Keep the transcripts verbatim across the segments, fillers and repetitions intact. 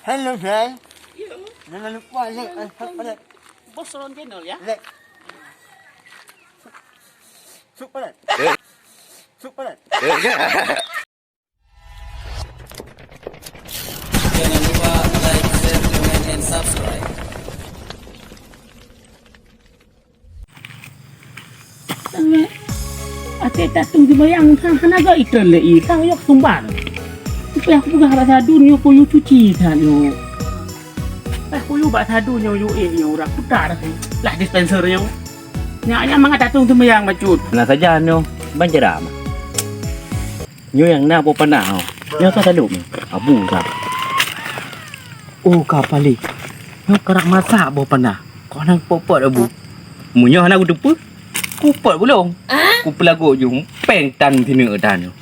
Hello, friend. Jangan lupa like and subscribe. Bos Ron Channel, ya? Like. Subscribe. Subscribe. Jangan lupa like, share, comment, and subscribe. Até tatung seumayang, hana geuitem lé ie, ka yok sumbar. Supaya aku peugah bak sadun nyoe kuyue cuci that nyoe. Bah kuyue bak sadun nyoe, yue ék nyoe, urak putar lah dispenser nyoe. Nyak, nyak mangat tatung seumayang bacut. Nah saja nyoe, ban ceramah. Nyoe nyang na boh panah, oh. Nyoe ka saleuem, Abu sa. Oh, ka paléh. Nyoe karab masak boh panah. Kok hana pot-pot, Abu? Meunyoe hana kuteupeue, kupot bulong. Kupeulagot ju péng tan sineuk tan.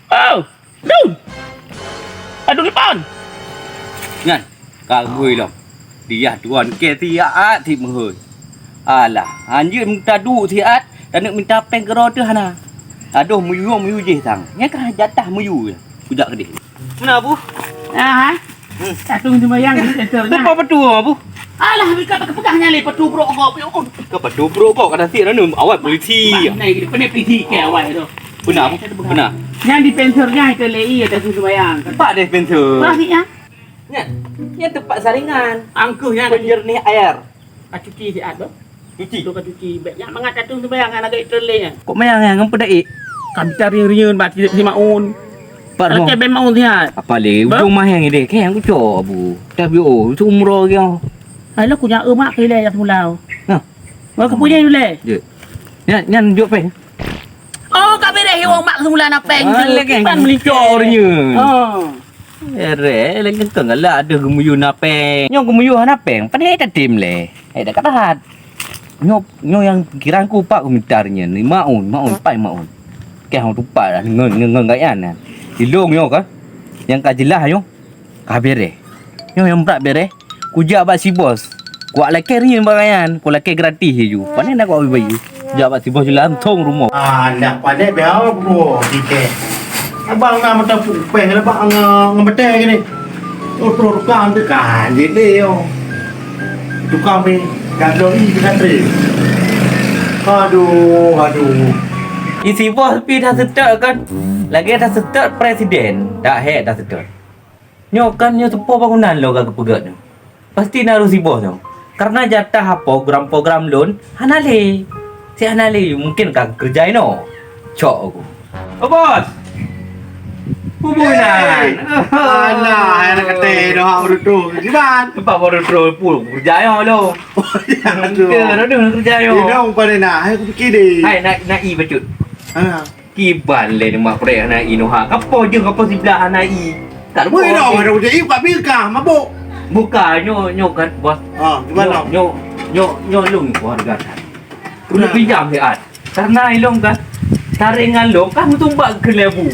Oh! Dun! Aduh, Lipan! Nyan, ka gui lom. Diah tuan ke siat sit meuhôi. Alah, hanjeuet meuta duek siat, taneuk minta péng keudroe teuh hana. Adoh, meuyue-meuyue jih sang. Nyan ka jatah meuyue. Kujak keudeh. Meunan, Abu? Aha. Hmm. Tatung seumayang di center nyan. Lepas betul, Abu? Alah, bika peugah nyan lé, patu brok gop. Ka patu brok gop, ka nasib nanu awai polisi. Bah, nai, kena polisi ke awai tu. Beuna, Abu? Beuna. Nyan di center nyan, itu lé, iya, tatung seumayang. Pak deh center. Bah, ni, ya? Nyan, nyan tempat saringan. Angkuh nyan. Penjernih air. Ka cuci siat tu. Cuci? Tu ka cuci. Bèk nyak mangat tatung seumayang ngon agak itrön lé nyan. Kok mayang nyan ngon peudaék? Ka mita riyeun-riyeun bak si, si Maun. Pat boh. Kacau ben Maun siat. Apa lé? Bah? Ujong maheng deh. Kayang kucok, Abu. Tapi, oh, itu umroh lagi, oh. Hai, lo kunyang emak ke ilèe nyang semula. Nah. Mau ke punya dulu. Jeuet. Nyan, nyan jok péng. Oh, ka beres iwong mak semula na péng tu. Ah, lagi. Pan melincor nya. Oh. Ere, lagèe keu galak deuh geumiyuh na péng. Nyoe geumiyuh hana péng, pane tatem lé. Eh, dak ka tahat. Nyoe, nyoe nyang pikiran ku pak kumitar nyan. Ni Maun, Maun, pai Maun. Keh hong tupat dah ngon, ngon, ngon gaya nyan. Ilong nyoe ka. Nyang ka jeulaih nyoe. Ka bereh. Nyoe nyang brat bereh. Kujak bak si bos. Kuwak lakèe riyeuen barang nyan, ku lakèe gratis laju. Pane na kuwak bayeue. Kujak bak si bos langsong rumoh. Ah, dak pane beh bro, dikeh. Abang na mata pupeng, abang nge-, ngebeuteng gini. Oh, pro tukang tu kan, jadi yo. Tukang ni, kan lori tu kan trip. Aduh, aduh. Isi bos pi dah setok kan. Lagi dah setok presiden, dah hek dah setok. Nyoe kan nyoe teupo bangunan lôn ka geupeugöt nyoe. Pasti na roh si bos nyoe. Karena jatah program-program lôn hana lé. Si hana lé, mungkin ka keureuja inoe. Cok aku. Oh, bos. Hubungan. Hei. Alah, hai nak kata dah baru tu. Gimana? Tempat baru tu pun keureuja nyoe lôn. Oh, ya, tu. Ke, dah keureuja nyoe. Inoe pada nak, hai aku fikir deh. Hai, nak, nak i bacut. Ha. Kiban lé ni mak prek hana i noh ha. Kapo jeuh kapo siblah hana i. Tak ada. Weh, dah ada udah i kat bika mabuk. Bukan, nyo, nyo kan, bos. Ha, gimana? Nyo, nyo, nyo, nyo lung keluarga kan. Udah pinjam siat. Karena ilong kan, taringan long kan mutumbak ke lebu.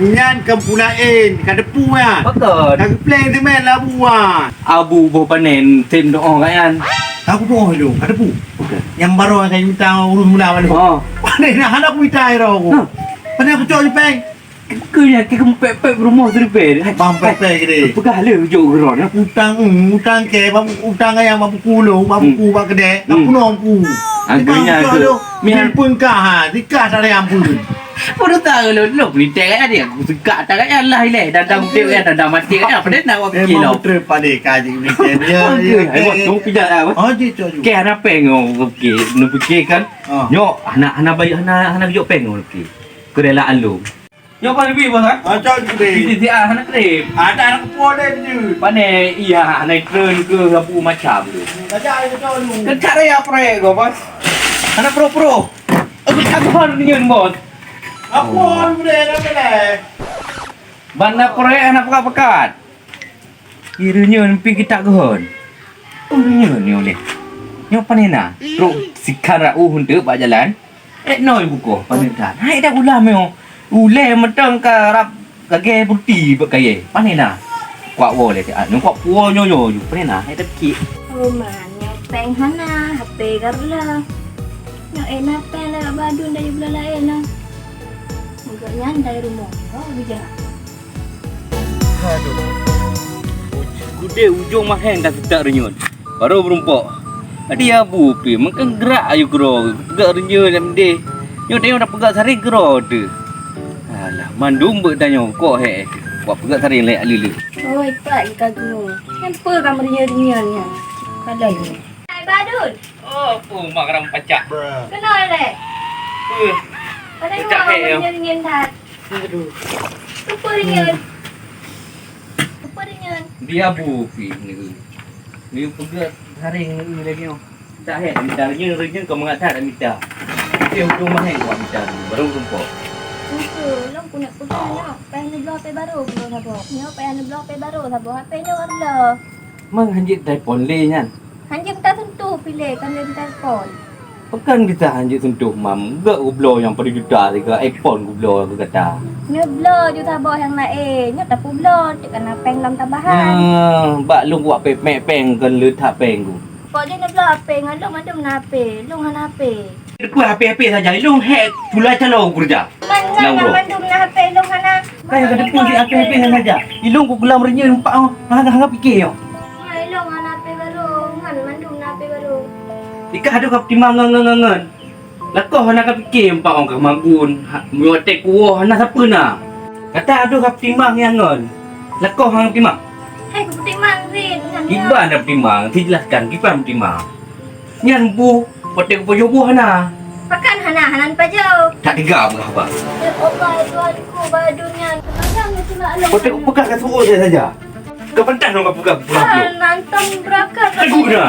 Nyan kan pulaen, ka depu nyan. Betul. Ka geupleng teumé labu nyan. Abu boh panen, tem doa kan. Aku doa dulu, ka depu. Okey. Nyang baroe nyang ka minta urus mula balik. Oh. Pandai nak hana aku minta air aku. Huh. Pandai aku cok jepeng. Ke ya, ke kempek-pek rumah tu dipek. Bang pek-pek gede. Peugah le jok geron. Utang, hmm, utang ke, bang, utang ayam bang buku lo, bang buku bang kedek, bang punong pu. Angkanya tu. Min pun kah, ha, dikah tak ada ampun. Baru tahu lo, lo berita kan dia. Aku suka tak kan lah ile, dadang dia kan, dadang mati kan. Apa dia nak buat kilo? Memang betul pada kaji berita dia. Okey, ai buat tu pijak ah. Oh, dia cok. Okey, hana peng, okey. Nu fikir kan. Ah. Nyo, hana, hana bayu, hana, hana gejok peng, okey. Kerelaan lu. Nyo apa lebih bos ah? Ah, cok lebih. Di sini ah, hana trip. Ada anak kepo deh tu. Pane iya, hana trip ke apa macam tu. Saja aja cok lu. Kecak raya prek kau bos. Hana pro-pro. Aku tak tahu ni bos. Apa lu deh, apa deh? Banda prek hana pekat-pekat. Ireunyeun pih kita geuhon. Ireunyeun nyoe leh. Nyoe pane na. Trok sikan rauh hunteuk bak jalan. Eh, noi bukoh pane tan. Hai dah ulah meo. Ulèe meutong ka rab gagèe putih bak kayèe. Pane na. Kuak woe leh siat. Nyoe kuak puwoe nyoe nyoe ju. Pane na. Hai dah kik. Rumah nyoe pèng hana, H P garlah. Nyoe ena pèng lewat badun dari bulan laén na. Meugot nyan dari rumoh. Oh, bijak. Aduh. Gudée ujong maheng ka seutak reunyeun. Barô meurumpok. Adi abu pih, meukeun grak ayue keudroe, peugah reunyeun lam deh. Nyoe tanyoe tapeugah saréng keudroe teuh. Alah, mandum beuet tanyoe kok hék. Wak peugah saréng lé lé. Oi, pat ka geuh. Nyan peue ka meureunyeu-reunyeu nyan? Kalon nyoe. Hai Badun. Oh, oh, mak ram pacak. Keunoe lé. Peue? Padahai pacak hék nyoe. Meureunyeu-reunyeu that. Aduh. Peue reunyeun? Peue reunyeun? Di abu pih neu. Neu peugah saréng neu lagée nyoe. Tak hék mita reunyeun, reunyeun keu mangat that mita. Tapi ujong maheng kok mita, barô meurumpok. Itu, lôn keuneuk peugah nyoe, payah neubloe H P barô keu lôn saboh. Nyoe payah neubloe H P barô saboh, H P nyoe ka reuloh. Mang hanjeuet telepon lé nyan. Hanjeuet taseuntuh pih lé, kan lôn telepon. Pakon gata hanjeuet seuntuh, mam? Gak gubloe nyang padum juta siga iPhone gubloe keu gata. Neubloe ju saboh nyang laén, nyoe tapubloe, cit kana péng lom tambahan. Nah, bak lôn kuat pé-, pé-, péng kon le that péng ku. Pok jih neubloe H P ngon lôn mandum na H P, lôn hana H P. Peue H P-H P saja, ilôn hék pula calon keureuja. Man, man, mandum na H P, ilôn hana. Kan nyang ka teupeu cit H P-H P nyan saja. Ilôn ku geulam reunyeun empat oh, hana, hana pike nyoe. Man, ilôn hana H P barô, man, mandum na H P barô. Ikah adoe ka peutimang ngon, ngon, ngon, ngon. Lakoh hana ka pike empat oh ka magun, ha, meunyoe watée kuwoe hana sapeue na. Gata adoe ka peutimang nyang ngon. Lakoh hana peutimang. Hai, ku peutimang cit, nyan. Kiban na peutimang, si jelaskan kiban peutimang. Nyan bu, watée kupajoh bu hana. Pakon hana, hana pajoh. That teuga peugah haba. Ya Allah, ya Tuhanku, bak donya. Watée kupeugah ka su'ôt saja. Ka bantah lôn ka peugah, peugah lôn. Nantong beurakat. Teguh na.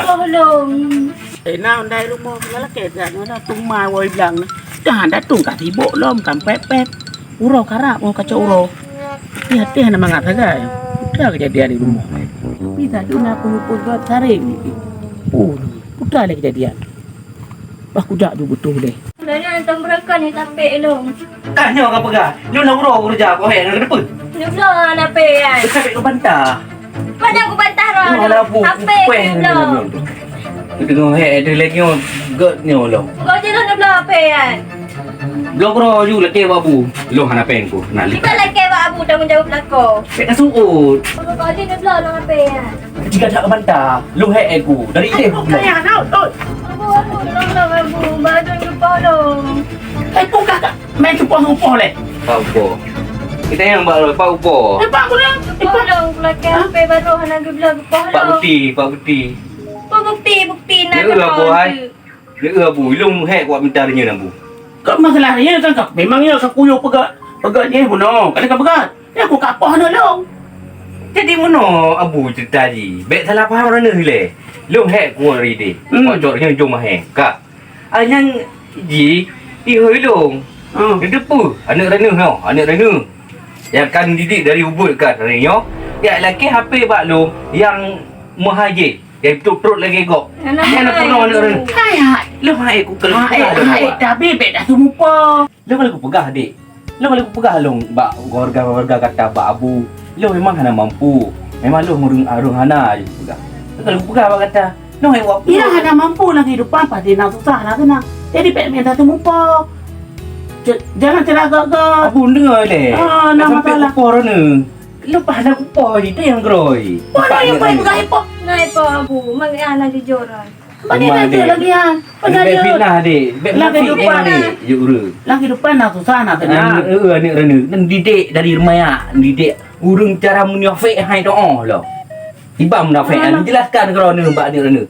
Eh, na undai rumoh, kena lakée that, na tuma woi blang. Dah, dah tung ka sibok lom, kan pep-pep. Uroe karap ngon kacok uroe. Pih até hana mangat sagai. Peue kejadian di rumoh? Pih tadi na peue-peue saréng. Oh, peue lé kejadian? Bah kudak ju beutôi deh. Ulôn nyan tom beureukan ni tapék lôn. Kah nyoe ka peugah, lôn na uroe keureuja, kok hék ngon keudepe? Nyoe bloe na pé nyan. Teuka bék kubantah. Mana kubantah roh? Nyoe na bu, HP kupéh nyoe bloe. Kudeungoe hék deuh lagée nyoe, gét nyoe lom. Kok jih lôn bloe HP nyan. Bloe keudroe ju lakée bak abu. Lôn hana péng ku, nak lipat. Kita lakée bak abu tanggong jaweueb lakoe. Bék ka su'ôt. Kok jih nyoe bloe lôn HP nyan. Jika that ka bantah, lôn hék ku. Dari idéh ku. Kaya, Daud, Daud. Abu, abu, tolong, abu. Badun geupolong. Eh, buka tak? Main cupoh-cupoh leh. Pak Upo. Kita nyang bak, Pak Upo. Eh, Pak, boleh? Eh, Pak. Polong, pulakée HP baru hana geubloe geupolong. Pak Bukti, Pak Bukti. Apa bukti, bukti? Nak geupolong. Dia lah, boy. Lé, Abu, ilôn hék kuat mita reunyeun, Abu. Kon masalah reunyeun kan, ka, memang nyoe ka kuyue peugah, peugah jih bunoe. Ka lheueh ka peugah, nyan ku ka poh aneuk lôn. Jadi meunoe, Abu, ceurita jih. Bék salah paham droeneuh ilée. Lôn hék kuat ri deh. Hmm. Kuat cok reunyeun jong mahé. Ka. Ai nyan jih, ihôi lôn. Hmm. Neuteupeue, aneuk droeneuh nyoe, aneuk droeneuh. Nyang ka neudidik dari ubeut ka droeneuh nyoe. Jak lakée HP bak lôn nyang meuhajé. Nyang trok-trok lagée gob. Alah, hana peunoh aneuk droeneuh. Hai, hai. Lôn hai ku keuleuh peugah lôn hai, bak. Tapi bék dah seumupo. Lôn kali kupeugah, Dek. Lôn kali kupeugah lôn bak keuluwarga-keuluwarga gata bak Abu. Lôn memang hana mampu. Memang lôn ureueng, ureueng hana, lôn kupeugah. Lôn kali kupeugah bak gata. Lôn hai wak. Nyang hana mampu lam kehidupan pasti na susah, na seunang. Jadi bék mita seumupo. J-, jangan ceuragak-gak. Abu deungoe lé. Ah, na masalah. Sampai kupoh droeneuh. Leupah na kupoh jih, tu nyang keuroi. Poh na nyang paling peugah ipoh. Na ipoh Abu, meunan na jujur. Bani na tu lagi han. Bék fitnah, Dek. Bék fitnah, Dek. Yuk ureueng. Lam kehidupan na susah, na seunang. Aneuk, eh, aneuk droeneuh. Neudidik dari remaja, neudidik ureueng cara munafék hai doa lom. Iban munafék, jelaskan keu droeneuh bak aneuk droeneuh.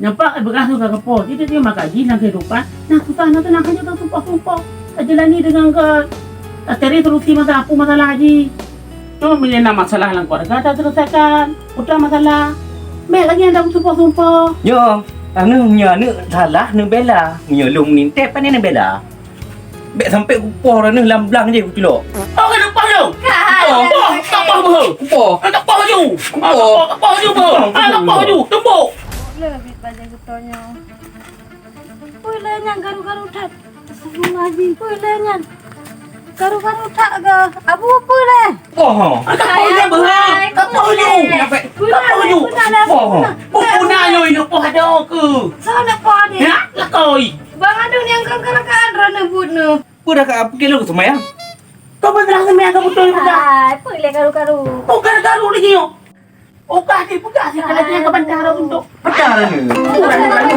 Nyoe pat beurangkasoe ka geupoh, jadi dia maka jih lam kehidupan, na susah na seunang, hana tasumpah-sumpah. Tajalani deungon gét, tacari solusi masalah, peue masalah jih. Cuma meunyoe na masalah lam keuluwarga, taseuleusakan. Peue masalah, bék lagée nyan tasumpah-sumpah. Nyoe, aneuk, nyoe aneuk salah neubela. Nyoe lôn meunintée, pane neubela. Bék sampai kupoh droeneuh lam blang jih kuculok. Oh, keuneuk poh lôn? Poh, poh, poh, poh. Kupoh. Keuneuk poh laju. Kupoh. Poh, poh laju, poh. Poh, poh laju. Tumbok. Lé bit bajée geutanyoe. Peue lé nyan garu-garu that. Astagfirullahalazim. Peue lé nyan? Garu-garu that geuh. Abu peue lé? Poh. Ka poh laju, beuh. Ka poh laju. Ka poh laju. Poh. Poh puna nyoe, poh adoe keuh. Soe na poh ni? Ya, lakoi. Bang Adun nyang keuneuk keuneuk droeneuh buet nyoe. Peue dah ka, peue kilo seumayang? Kau beutôi seumè kau beutôi peugah. Hai, peue lé karu-karu? Bukan karu lagi nyoe. Ogah dipeugah siat lagi nyang keubantai rot untuk. Peugah lagi. Peugah lagi.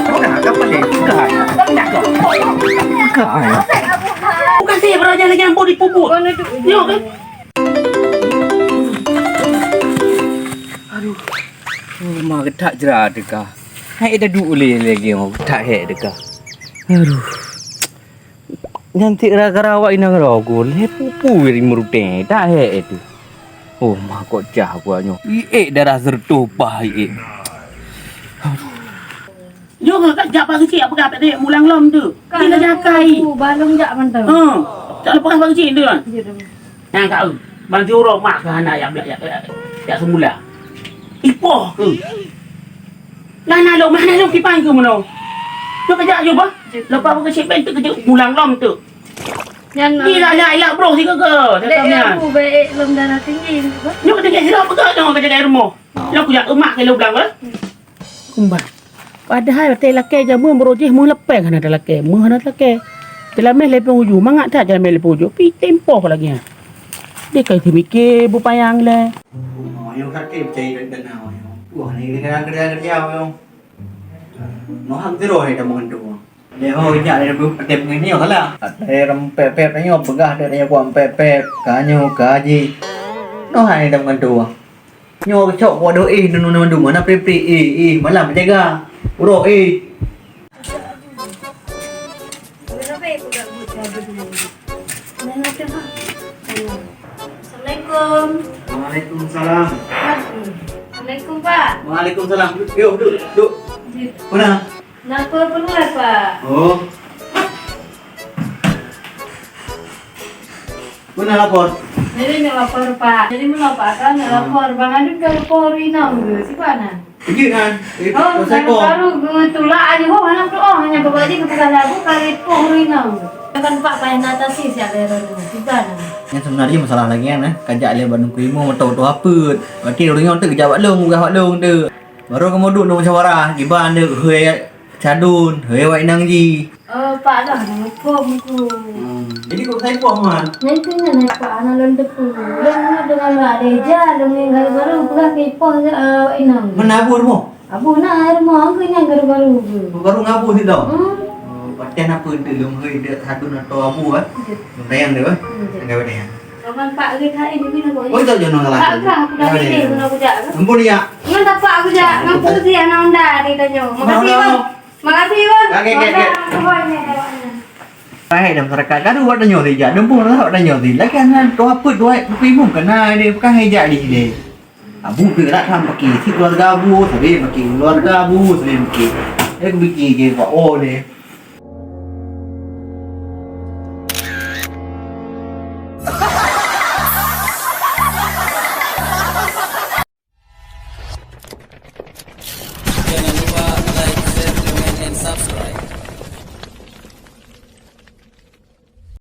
Peugah, apa lé? Peugah. Peugah. Peugah. Bukan sih, bro, jangan lagi ambo dipuput. Nyoe kan? Aduh. Oh, ma geutak jra teuka. Hai dah duek ulèe lagi, oh, geutak hek teuka. Aduh. Nyan cit gara-gara awak inong rogo lé pupu wiring meuruteng, dak hek itu. Oh, ma kok cah buat nyoe. Iék darah seureutôh bah iék. Nyoe ka jak bak geuchik peugah pek dek mulang lom tu. Ka Bila lom jakai. Tu, balong jak mantong. Ha. Tak lepas bak geuchik tu kan. Ya, tu. Nyang ka eu. Bantu uroe mak ka hana yak, yak, yak, yak semula. Ipoh ke? Lah na lom, mana lom kipan ke meunoe? Tu kejak je bah. Lepas bak geuchik pen tu kejak mulang lom tu. Nyan Ni lah nak ilak bro si keke. Dek Tetap nyan. Aku baik lom darah tinggi. Nyoe kena silap peugah nyoe kena jaga rumoh. Nyoe kujak emak ke lublang eh. Kumba. Padahai watèe lakèe jameun meurojih meuh leupeng hana talakèe, meuh hana talakèe. Teulameh lé peujuh, mangat that teulameh lé peujuh, pi tempoh lagèe nyan. Deh ka teumike bupayang lé. Oh, nyoe ka teuh percaya dan kenal nyoe. Wah, ni kena kerja-kerja nyoe. Noh ham terus ni dah mengentu. Lé ho jak lé bu tem nyoe salah. Lé rempet-pet nyoe peugah dek nyoe kuat pet-pet. Ka nyoe ka ji. Noh hai dah mengentu. Nyoe cok wadoh eh, nyoe, nyoe, nyoe, mana pri-pri, eh, eh, malam jaga. Uroe, eh. Assalamualaikum. Waalaikumsalam. Assalamualaikum, Pak. Waalaikumsalam. Yuk, duduk, duduk. Mana? Napa perlu, Pak? Oh. Mana lapor? Jadi nak lapor, Pak. Jadi meunoe, Pak, kan nak lapor. Bang Adun ka lapor inong ke? Siapa nak? Iya, kan? Eh, Oh, pasal kau. Baru-baru tulak aja, oh, anak tu, oh, hanya bawa aja ke pegang labu, kali poh inong. Kan, Pak, payah nak atasi siap dari rumah. Siapa nak? Yang sebenarnya masalah lagi kan, eh? Kajak lihat bandung kuimu, motor tu apa? Berarti orang yang tu kejawab long, gah long tu. Baru kamu duduk dalam musyawarah, gimana tu? Hui, Cadun, hei, awak inong ji. Oh, Pak lah, muphom ku. Hmm. Jadi, kok saya poh, Man? Nah, itu nyan, hai, Pak, anak lôn teupeu. Lôn nyoe deungon Wak Deja, lôn ngieng baru-baru peugah keu ipoh, eh, awak inong. Mana Abu rumoh? Abu na rumoh, angku nyan baru-baru ke. Baru ngabu situ? Hmm. Oh, paten apa itu, lôn hei dek Cadun atau Abu, eh? Ya. Lôn tayang dia, eh? Hmm, ya. Tayang dia. Roman Pak Rit hai ni mina boy. Oh, itu jono lah. Pak Rit, aku dah ini, guna aku jak. Ampun ya. Ngan tak Pak aku jak. Ngampun si anak Honda ni tanya. Makasih, Bang. Makasih, Bang. Okey, okey, okey. Hai, dah masyarakat garu buat tanya si jak. Dempun lah buat tanya si. Lagi anak tu apa dua, dua imum kena dia bukan hai jak di sini. Abu gerak kan pakai si keluarga Abu, tapi pakai keluarga Abu, tapi pakai. Eh, aku fikir je buat oh ni.